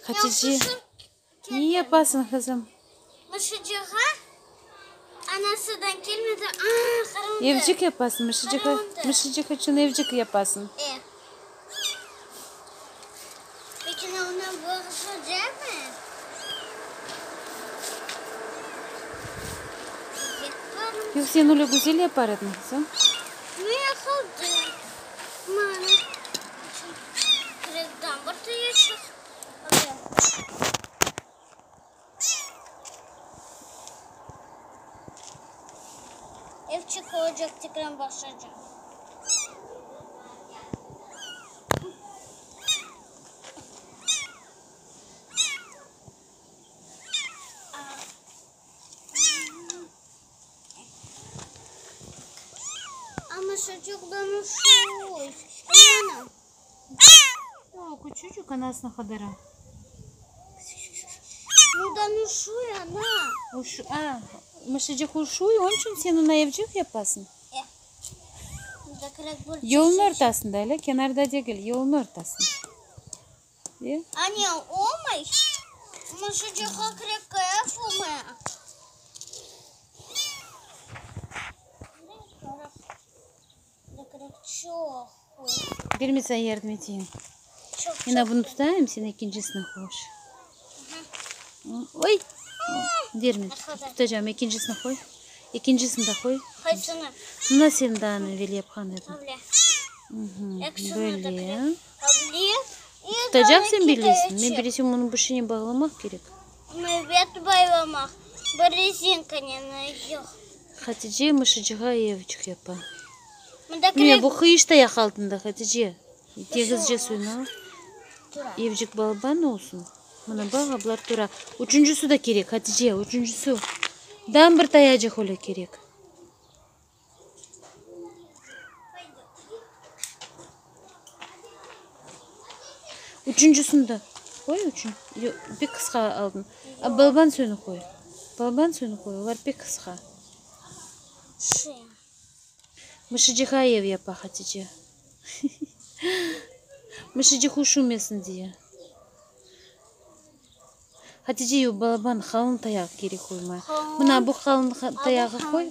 Hatice, ne yapasıñ, qızım? Evcik yapasıñ, mışıcığa, mışıcıq içün evcik yapasıñ. Yoq, sen öyle güzel yapar ediñ, qızım. O, küçücük anasını qıdıra. A, mışıcıq uşuy, onıñ içün sen oña evcik yapasıñ. Yolnıñ ortasında, öyle, kenarda degil, yolnıñ ortasında. Ber men saña yardım eteyim. Men bunı tutayım, sen ekincisini qoş. Oy! Ber men tutacağım, ekincisini qoy. Ekincisini de qoy. Mına sen daa evel yapqan ediñ. Böyle. Tutacaq sen bilesiñ. Men bilesem, onı bir şeynen bağlamaq kerek. Hatice mışıcığa evçik yapa. Mine, bu qıyış tayaq altında, Hatice. Tegizce suyunı al. Evcik balaban olsun. Mına baq, ablar tura. Üçüncüsü de kerek, Hatice, üçüncüsü. Daa bir tayacıq öyle kerek. Üçüncüsini de qoy, üçün. Yoq, pek qısqa aldıñ. A, balaban suyunı qoy. Balaban suyunı qoy, olar pek qısqa. Mışıcığa ev yapa Hatice. Mışıcıq üşümesin diye. Hatice, yoq, balaban qalın tayaq kerek qoyma. Mına bu qalın tayağı qoy.